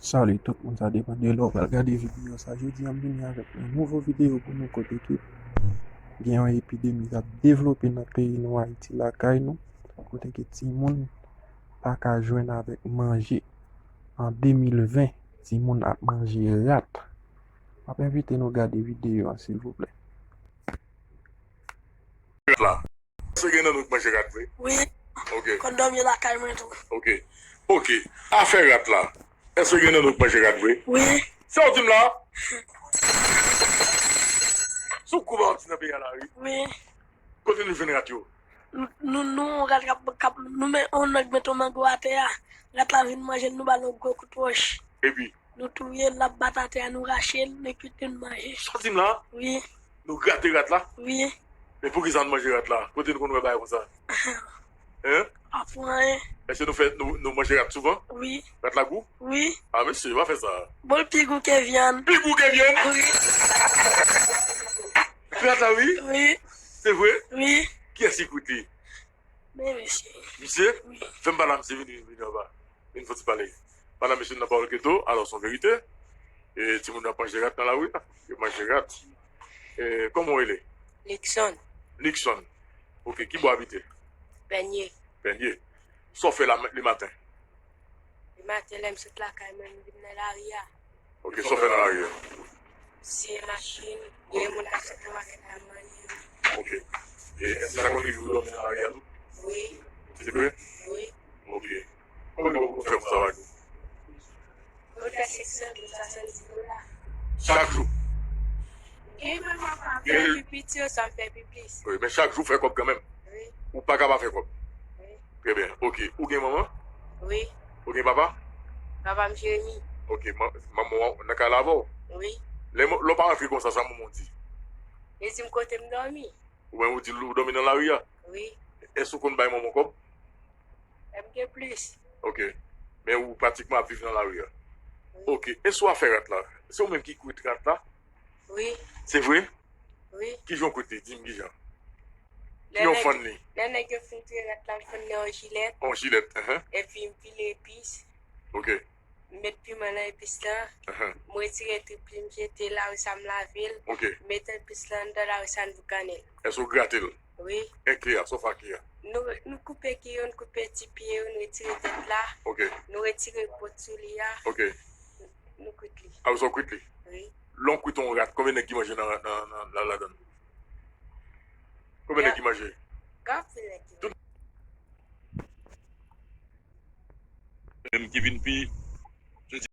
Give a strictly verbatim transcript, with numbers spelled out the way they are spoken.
Salut tout moun, sa depann de lè w pral gade videyo sa. Jodi a m vini avèk yon nouvo videyo pou nou kote ke gen yon epidemi k ap devlope nan peyi nou Ayiti lakay nou, kote ke timoun pa ka jwenn avèk manje. An de mil ven, timoun ap manje rat. M ap envite nou gade videyo a silvouplè. Rat la. Èske gen nan nou k manje rat vre? Wi. Ok. Konn dòmi lakay mwen tou. Ok. Ok. Afè rat la. Èske gen nan nou k manje rat vre? Wi. Sa w di m la? Sou kou ba w di nan peyi a la wi. Wi. Kote nou jwenn rat yo? Nou nou rat k ap k ap nou men on nèg met on mango atè a. Rat la vin manje l, nou ba l on gwo kout wòch. Epi? Nou touye l, l ap bat atè a, nou rache l, nou kwit li, nou manje. Sa w di m la? Wi. Nou grate rat la? Wi. Men poukisa nou manje rat la? Kote nou konn wè bagay konsa? Hein? Pa pou anyen. Èske nou fè nou, nou manje rat souvan? Wi. Rat la gou? Wi. Ah mesye, pa fè sa. Bon, l pi gou ke vyann. Pi gou ke vyann? Wi. Rat la wi? Wi. Se vre? Wi. Kiyès ki kwit li? Men misye. Misye? Wi. Fè m pale a misye vini, vini anba. Vin fò ti pale. Madan mesye nan pawòl geto, alò se yon verite. E timoun yo ap manje rat nan lari a. Yo manje rat. E kòman w rele? Nixon. Nixon. Ok, ki bò w abite? Pènye. Pènye. Sa w fè la le maten? Le maten lè m sot lakay mwen, m vin nan lari a. Ok, sa w fè nan lari a? Siye machin, gen moun k ap sot nan makèt la, m manyen yo. Ok. E èske sa konn rive w dòmi nan lari a tou? Wi. Se vre? Wi. Ok. Konbyen w fè pou sa w ak ou? Mwen fè senk san dola, swasanndis dola. Chak jou? Gen mwen pa fè pi piti, oswa m fè pi plis. Wi, men chak jou w fè kòb kanmenm? Wi. Ou pa ka pa fè kòb? Wi. Trè byen. Ok. Ou gen manman? Wi. Ou gen papa? Papa m Jeremi. Ok. Manman w nan kay la avè w? Wi. Lè w pa rantre konsa, sa manman w di? Li di m kote m dòmi. Ou menm ou di l ou dòmi nan lari a? Wi. Èske w konn bay manman w kòb? Lè m gen plis. Ok. Men ou pratikman ap viv nan lari a? Wi. Ok. Èske w afè rat la? Se ou menm ki kwit rat la? Wi. Se vre? Wi. Kijan w kwit li? Di m kijan. Kijan w fann li? Lè nèg yo fin touye rat la, m fann li yon jilèt. Yon jilèt, enhen. Epi m pile epis. Ok. M met piman nan epis lan. Enhen. M retire trip li, m jete l, apre sa m lave l. Ok. M met epis lan anndan l, apre sa m boukannen l. Èske w grate l? Wi. Enke a, sa w fè ak ke a? Nou, nou koupe ke yo, nou koupe ti pye yo, nou retire tèt la. Ok. Nou retire po sou li a. Ok. Nou kwit li. Apre sa w kwit li? Wi. Lè w kwit yon rat, konbyen nèg ki manje nan, nan, nan, nan, ladan l? Konbyen nèg ki manje? Gen anpil nèg ki manje. Menm ki vin pi,